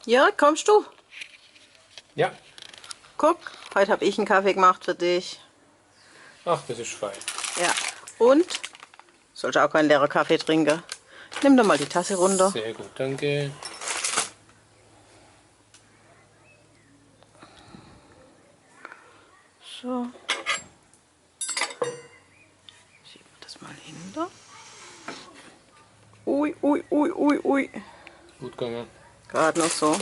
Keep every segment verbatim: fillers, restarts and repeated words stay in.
Ja, kommst du? Ja. Guck, heute hab ich einen Kaffee gemacht für dich. Ach, das ist fein. Ja. Und? Sollst auch keinen leeren Kaffee trinken. Nimm doch mal die Tasse runter. Sehr gut, danke. So. Schieben wir das mal hinter. Ui, ui, ui, ui, ui. Gut gegangen. Gerade noch so.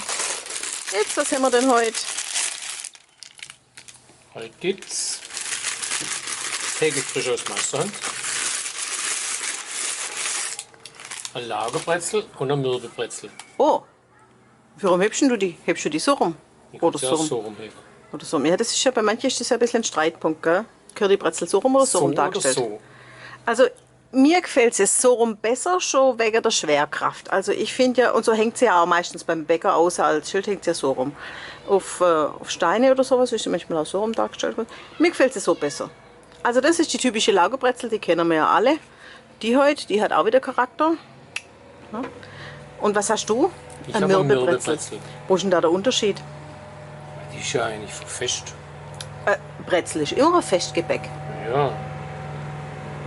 Jetzt, was haben wir denn heute? Heute gibt's täglich frisch aus Meisterhand. Ein Laugenbrezel und ein Mürbebrezel. Oh, warum hebst denn du die? Hebst du die so rum? Ich kann sie auch so rumheben. Oder so rum. Oder so rum. Ja, das ist ja, bei manchen ist das ja ein bisschen ein Streitpunkt, gell? Gehört die Brezel so rum oder so rum dargestellt? So oder so. Also, mir gefällt es so rum besser, schon wegen der Schwerkraft. Also, ich finde ja, und so hängt sie ja auch meistens beim Bäcker, außer als Schild hängt sie ja so rum. Auf, äh, auf Steine oder sowas ist sie manchmal auch so rum dargestellt worden. Mir gefällt es so besser. Also, das ist die typische Laugenbrezel, die kennen wir ja alle. Die heute, die hat auch wieder Charakter. Ja. Und was hast du? Ich hab ein Mürbebrezel. Ein Mürbebrezel. Wo ist denn da der Unterschied? Die ist ja eigentlich fest. Äh, Brezel ist immer ein Festgebäck. Ja.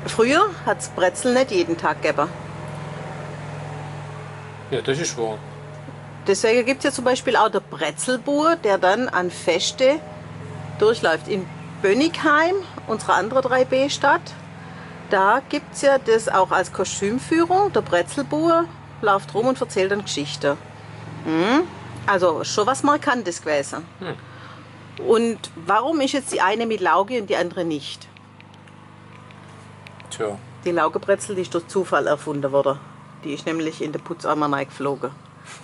Früher hat's Brezel nicht jeden Tag gegeben. Ja, das ist wahr. Deswegen gibt's ja zum Beispiel auch der Brezelbur, der dann an Feste durchläuft. In Bönnigheim, unserer anderen drei B-Stadt, da gibt's ja das auch als Kostümführung. Der Brezelbur läuft rum und erzählt dann Geschichten. Hm? Also schon was Markantes gewesen. Hm. Und warum ist jetzt die eine mit Lauge und die andere nicht? Tja. Die Laugebrezel, die ist durch Zufall erfunden worden. Die ist nämlich in den Putzeimer reingeflogen.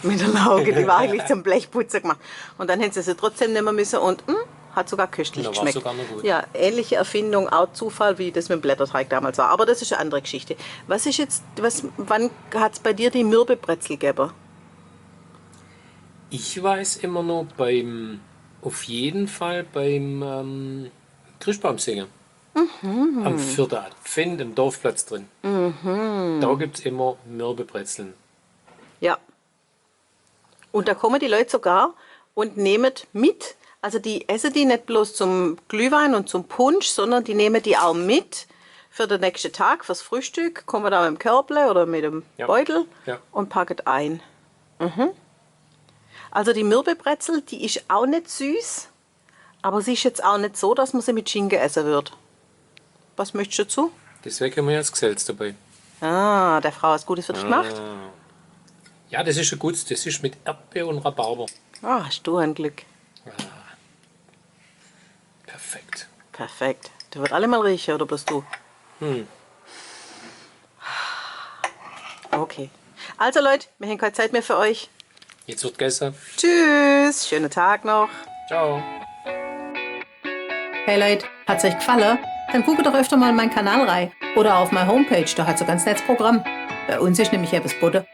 Mit der Lauge, die war eigentlich zum Blechputzen gemacht. Und dann haben sie sie trotzdem nehmen müssen und, hm, hat sogar köstlich geschmeckt. Na, war sogar noch gut. Ja, ähnliche Erfindung, auch Zufall, wie das mit dem Blätterteig damals war. Aber das ist eine andere Geschichte. Was ist jetzt, was, wann hat's bei dir die Mürbebrezel gegeben? Ich weiß immer noch beim, auf jeden Fall beim, ähm, Christbaumsingen. Mhm. Am vierten Advent im Dorfplatz drin. Mhm. Da gibt's immer Mürbebrezeln. Ja. Und da kommen die Leute sogar und nehmen mit, also die essen die nicht bloß zum Glühwein und zum Punsch, sondern die nehmen die auch mit für den nächsten Tag, fürs Frühstück, kommen da mit dem Körble oder mit dem Beutel und packen ein. Ja. Ja. Mhm. Also die Mürbebrezel, die ist auch nicht süß. Aber sie ist jetzt auch nicht so, dass man sie mit Schinken essen würde. Was möchtest du dazu? Deswegen haben wir ja das Geselz dabei. Ah, die Frau hat was Gutes für dich gemacht. Ah. Ja, das ist ein gutes, das ist mit Erdbeer und Rhabarber. Ah, hast du ein Glück. Ah. Perfekt. Perfekt. Die wird alle mal riechen, oder bloß du? Hm. Okay. Also Leute, wir haben keine Zeit mehr für euch. Jetzt wird gegessen. Tschüss, schönen Tag noch. Ciao. Hey Leute, hat's euch gefallen? Dann guckt doch öfter mal in meinen Kanal rein. Oder auf meine Homepage, da hat's ein ganz nettes Programm. Bei uns ist nämlich etwas geboten.